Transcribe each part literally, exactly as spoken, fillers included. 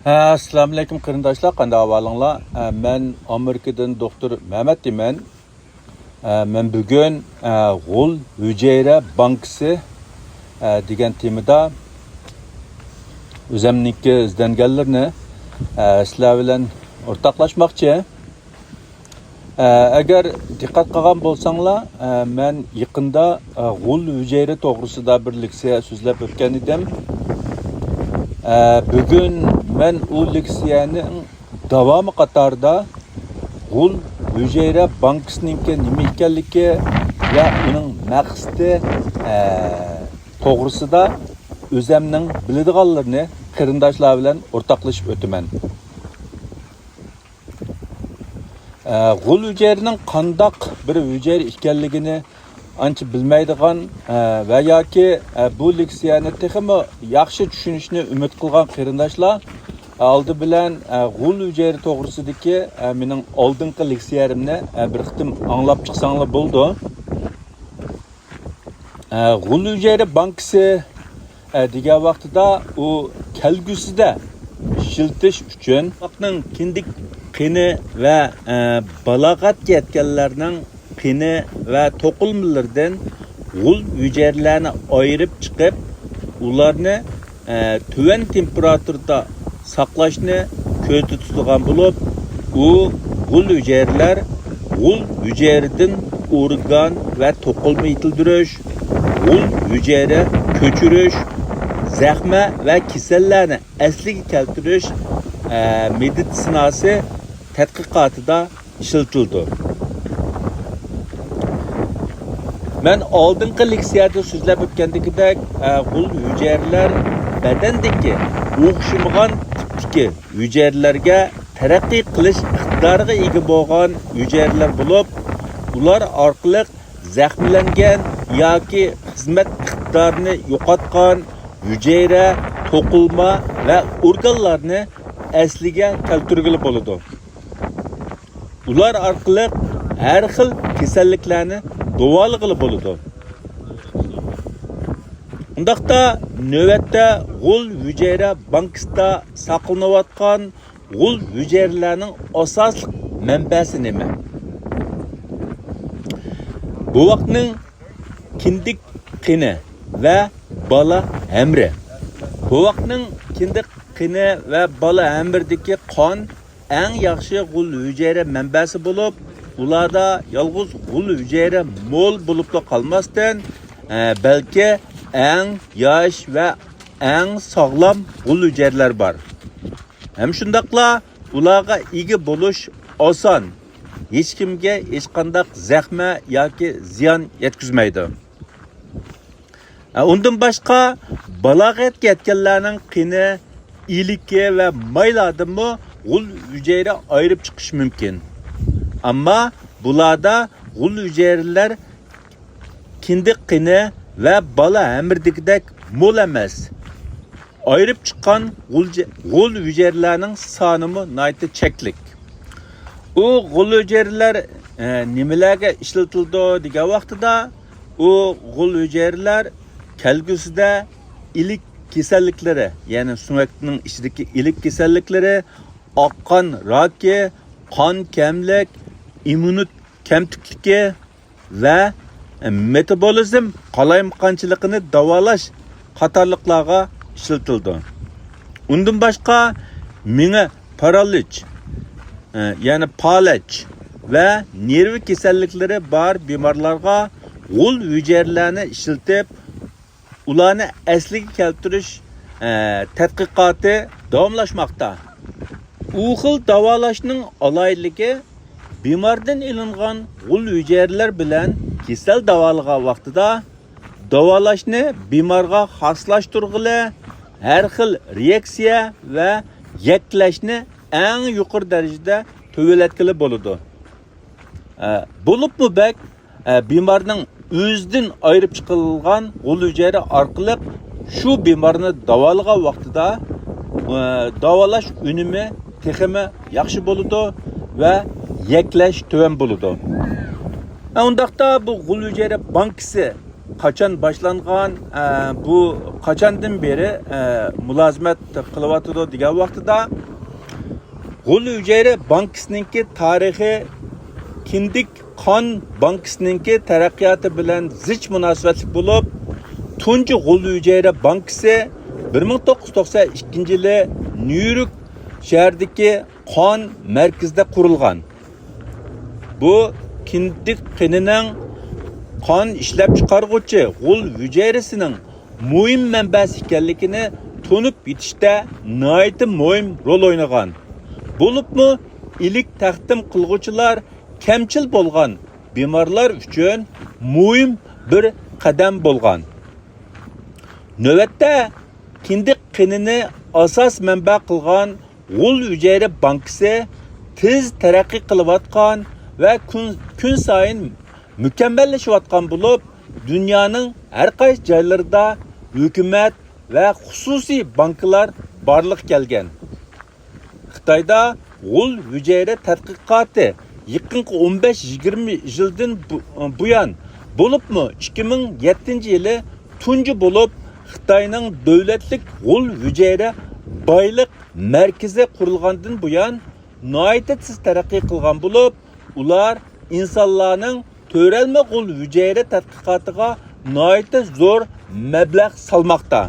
ئەسسالامۇئەلەيكۇم قېرىنداشلار، قانداق ئەھۋالىڭلار؟ ئە، مەن ئامېرىكىدىن دوختۇر مەمەت دېمەن. ئە، مەن بۈگۈن، ئە، غول ھۈجەيرە بانكىسى، ئە، دېگەن تېمىدا ئۆزەمنىڭكى ئىزدەنگەنلىرىنى، ئە، سىلەر بىلەن ئورتاقلاشماقچى. ئە، ئەگەر دىققەت قىلغان بولساڭلار، ئە، مەن يېقىندا، ئە، غول ھۈجەيرە توغرىسىدا بىر لېكسىيە سۆزلەپ ئۆتكەن ئىدىم. ئە، بۈگۈن مەن ئۇ لېكسىيەنىڭ داۋامى قاتارىدا غول ھۈجەيرە بانكىسىنىڭكى نېمە ئىكەنلىكى ۋە ئۇنىڭ مەقسىتى، ئە، توغرىسىدا ئۆزەمنىڭ بىلىدىغانلىرىنى قېرىنداشلار بىلەن ئورتاقلىشىپ ئۆتىمەن. ئە، غول ھۈجەيرىنىڭ قانداق بىر ھۈجەيرە ئىكەنلىكىنى ئانچە بىلمەيدىغان، ئە، ۋە ياكى، ئە، بۇ لېكسىيەنى تېخىمۇ ياخشى چۈشىنىشنى ئۈمىد قىلغان قېرىنداشلار ئالدى بىلەن، ئە، غول ھۈجەيرە توغرىسىدىكى، ئە، مېنىڭ ئالدىنقى لېكسىيەمنى، ئە، بىر قېتىم ئاڭلاپ چىقساڭلار بولىدۇ. ئە، غول ھۈجەيرە بانكىسى، ئە، دېگەن ۋاقتىدا ئۇ كەلگۈسىدە ئىشلىتىش ئۈچۈن تاماقنىڭ كىندىك قېنى ۋە، ئە، بالاغەتكە يەتكەنلەرنىڭ قېنى ۋە توقۇلمىلىرىدىن غول ھۈجەيرىلەرنى ئايرىپ چىقىپ، ئۇلارنى، ئە، تۆۋەن تېمپېراتۇرىدا ساقلاشنى كۆزدە تۇتىدىغان بولۇپ، ئۇ غول ھۈجەيرىلەر غول ھۈجەيرىدىن ئورگان ۋە توقۇلما يېتىلدۈرۈش، غول ھۈجەيرە كۆچۈرۈش، زەخمە ۋە كېسەللەرنى ئەسلىگە كەلتۈرۈش، ئە، مېدىتسىناسى تەتقىقاتىدا ئىشلىتىلىدۇ. مەن ئالدىنقى لېكسىيەدە سۆزلەپ ئۆتكەندىكىدەك، ئە، غول ھۈجەيرىلەر بەدەندىكى ئوخشىمىغان تىپتىكى ھۈجەيرىلەرگە تەرەققىي قىلىش ئىقتىدارىغا ئىگە بولغان ھۈجەيرىلەر بولۇپ، ئۇلار ئارقىلىق زەخىملەنگەن ياكى خىزمەت ئىقتىدارىنى يوقاتقان ھۈجەيرە، توقۇلما ۋە ئورگانلارنى ئەسلىگە كەلتۈرگىلى بولىدۇ. ئۇلار ئارقىلىق ھەر خىل كېسەللىكلەرنى داۋالىغىلى بولىدۇ. ئۇنداقتا نۆۋەتتە غول ھۈجەيرە بانكىسىدا ساقلىنىۋاتقان غول ھۈجەيرىلەرنىڭ ئاساسلىق مەنبەسى نېمە؟ بوۋاقنىڭ كىندىك قېنى ۋە بالا ھەمرى. بوۋاقنىڭ كىندىك قېنى ۋە بالا ھەمرىدىكى قان ئەڭ ياخشى غول ھۈجەيرە مەنبەسى بولۇپ، ئۇلاردا يالغۇز غول ھۈجەيرە مول بولۇپلا قالماستىن، ئە، بەلكى ئەڭ ياش ۋە ئەڭ ساغلام غول ھۈجەيرىلەر بار. ھەم شۇنداقلا ئۇلارغا ئىگە بولۇش ئاسان، ھېچكىمگە ھېچقانداق زەخمە ياكى زىيان يەتكۈزمەيدۇ. ئۇندىن باشقا، بالاغەتكە يەتكەنلەرنىڭ قېنى، ئىلىكى ۋە مايلاردىنمۇ غول ھۈجەيرە ئايرىپ چىقىش مۇمكىن. ئەمما بۇلاردا غول ھۈجەيرىلەر كىندىك قېنى ۋە بالا ھەمرىدىكىدەك مول ئەمەس. ئايرىپ چىققان غۇلجە-، غول ھۈجەيرىلەرنىڭ سانىمۇ ناھايىتى چەكلىك. ئۇ غول ھۈجەيرىلەر، ئە، نېمىلەرگە ئىشلىتىلىدۇ دېگەن ۋاقتىدا، ئۇ غول ھۈجەيرىلەر كەلگۈسىدە ئىلىك كېسەللىكلىرى، يەنى سۆڭەكنىڭ ئىچىدىكى ئىلىك كېسەللىكلىرى، ئاق قان راكى، قان كەملىك، ئىممۇنىت كەمتۈكلۈكى، ۋە مېتابولىزم قالايمىقانچىلىقىنى داۋالاش قاتارلىقلارغا ئىشلىتىلىدۇ. ئۇندىن باشقا، مېڭە پارالىچ، يەنى پالەچ ۋە نېرۋا كېسەللىكلىرى بار بىمارلارغا غول ھۈجەيرىلەرنى ئىشلىتىپ، ئۇلارنى ئەسلىگە كەلتۈرۈش، ئە، تەتقىقاتى داۋاملاشماقتا. ئۇ خىل داۋالاشنىڭ ئالاھىدىلىكى، بىماردىن ئېلىنغان غول ھۈجەيرىلەر بىلەن كېسەل داۋالىغان ۋاقتىدا، داۋالاشنى بىمارغا خاسلاشتۇرغىلى، ھەر خىل رېئاكسىيە ۋە يەكلەشنى ئەڭ يۇقىرى دەرىجىدە تۆۋەنلەتكىلى بولىدۇ. ئە، بولۇپمۇ بەك، ئە، بىمارنىڭ ئۆزىدىن ئايرىپ چىقىلغان غول ھۈجەيرە ئارقىلىق شۇ بىمارنى داۋالىغان ۋاقتىدا، ئە، داۋالاش ئۈنۈمى تېخىمۇ ياخشى بولىدۇ ۋە يەكلەش تۆۋەن بولىدۇ. ئە، ئۇنداقتا بۇ غول ھۈجەيرە بانكىسى قاچان باشلانغان، ئە، بۇ قاچاندىن بېرى، ئە، مۇلازىمەت قىلىۋاتىدۇ دېگەن ۋاقتىدا، غول ھۈجەيرە بانكىسىنىڭكى تارىخى كىندىك قان بانكىسىنىڭكى تەرەققىياتى بىلەن زىچ مۇناسىۋەتلىك بولۇپ، تۇنجى غول ھۈجەيرە بانكىسى بىر مىڭ توققۇز يۈز توقسان ئىككىنچى يىلى نيۇ يورك شەھىرىدىكى قان مەركىزىدە قۇرۇلغان. بۇ كىندىك قېنىنىڭ قان ئىشلەپچىقارغۇچى غول ھۈجەيرىسىنىڭ مۇھىم مەنبەسى ئىكەنلىكىنى تونۇپ يېتىشتە ناھايىتى مۇھىم رول ئوينىغان. بولۇپمۇ ئىلىك تەقدىم قىلغۇچىلار كەمچىل بولغان بىمارلار ئۈچۈن مۇھىم بىر قەدەم بولغان. نۆۋەتتە، كىندىك قېنىنى ئاساس مەنبە قىلغان غول ھۈجەيرە بانكىسى تېز تەرەققىي قىلىۋاتقان ۋە كۈن، كۈنسايىن مۇكەممەللىشىۋاتقان بولۇپ، دۇنيانىڭ ھەر قايسى جايلىرىدا ھۆكۈمەت ۋە خۇسۇسىي بانكىلار بارلىققا كەلگەن. خىتايدا غول ھۈجەيرە تەتقىقاتى يېقىنقى ئون بەش يىگىرمە يىلدىن بۇ-، بۇيان، بولۇپمۇ ئىككى مىڭ يەتتىنچى يىلى تۇنجى بولۇپ خىتاينىڭ دۆلەتلىك غول ھۈجەيرە بايلىق مەركىزى قۇرۇلغاندىن بۇيان ناھايىتى تېز تەرەققىي قىلغان بولۇپ، ئۇلار ئىنسانلارنىڭ تۆرەلمە غول ھۈجەيرە تەتقىقاتىغا ناھايىتى زور مەبلەغ سالماقتا.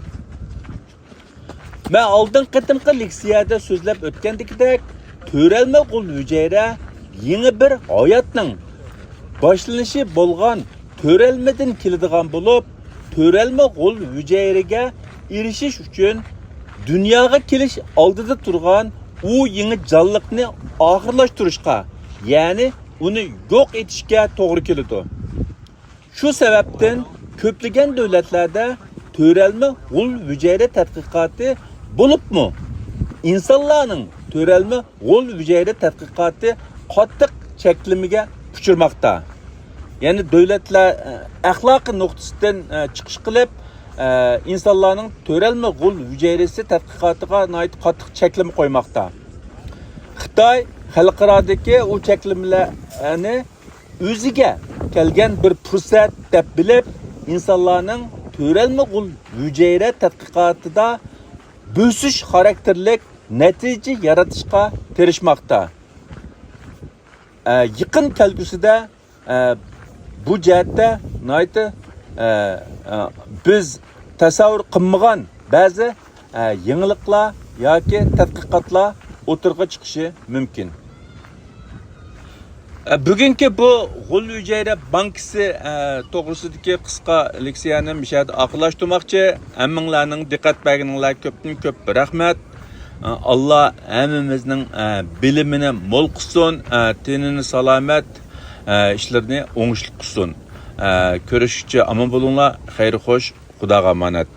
مەن ئالدىنقى قېتىمقى لېكسىيەدە سۆزلەپ ئۆتكەندىكىدەك، تۆرەلمە غول ھۈجەيرە يېڭى بىر ھاياتنىڭ باشلىنىشى بولغان تۆرەلمىدىن كېلىدىغان بولۇپ، تۆرەلمە غول ھۈجەيرىگە ئېرىشىش ئۈچۈن دۇنياغا كېلىش ئالدىدا تۇرغان ئۇ يېڭى جانلىقنى ئاخىرلاشتۇرۇشقا، يەنى ئۇنى يوق ئېتىشكە توغرا كېلىدۇ. شۇ سەۋەبتىن كۆپلىگەن دۆلەتلەردە تۆرەلمە غول ھۈجەيرە تەتقىقاتى، بولۇپمۇ ئىنسانلارنىڭ تۆرەلمە غول ھۈجەيرە تەتقىقاتى قاتتىق چەكلىمىگە ئۇچرىماقتا. يەنى دۆلەتلەر، ئە، ئەخلاقىي نۇقتىسىدىن، ئە، چىقىش قىلىپ، ئە، ئىنسانلارنىڭ تۆرەلمە غول ھۈجەيرىسى تەتقىقاتىغا ناھايىتى قاتتىق چەكلىمە قويماقتا. خىتاي خەلقئارادىكى ئۇ چەكلىمىلەرنى ئۆزىگە كەلگەن بىر پۇرسەت دەپ بىلىپ، ئىنسانلارنىڭ تۆرەلمە غول ھۈجەيرە تەتقىقاتىدا بۆسۈش خاراكتېرلىك نەتىجە يارىتىشقا تىرىشماقتا. ئە، يېقىن كەلگۈسىدە، ئە، بۇ جەھەتتە ناھايىتى، ئە، ئە، بىز تەسەۋۋۇر قىلمىغان بەزى، ئە، يېڭىلىقلار ياكى تەتقىقاتلار ئوتتۇرىغا چىقىشى مۇمكىن. ئە، بۈگۈنكى بۇ غول ھۈجەيرە بانكىسى، ئە، توغرىسىدىكى قىسقا لېكسىيەنى مۇشۇ يەردە ئاخىرلاشتۇرماقچى. ھەممىڭلارنىڭ دىققەت بەرگىنىڭلارغا كۆپتىن كۆپ رەھمەت. ئە، ئاللا ھەممىمىزنىڭ، ئە، بىلىمىنى مول قىلسۇن، ئە، تېنىنى سالامەت، ئە، ئىشلىرىنى ئوڭۇشلۇق قىلسۇن. ئە، كۆرۈشكىچە ئامان بولۇڭلار. خەير خوش، خۇداغا ئامانەت.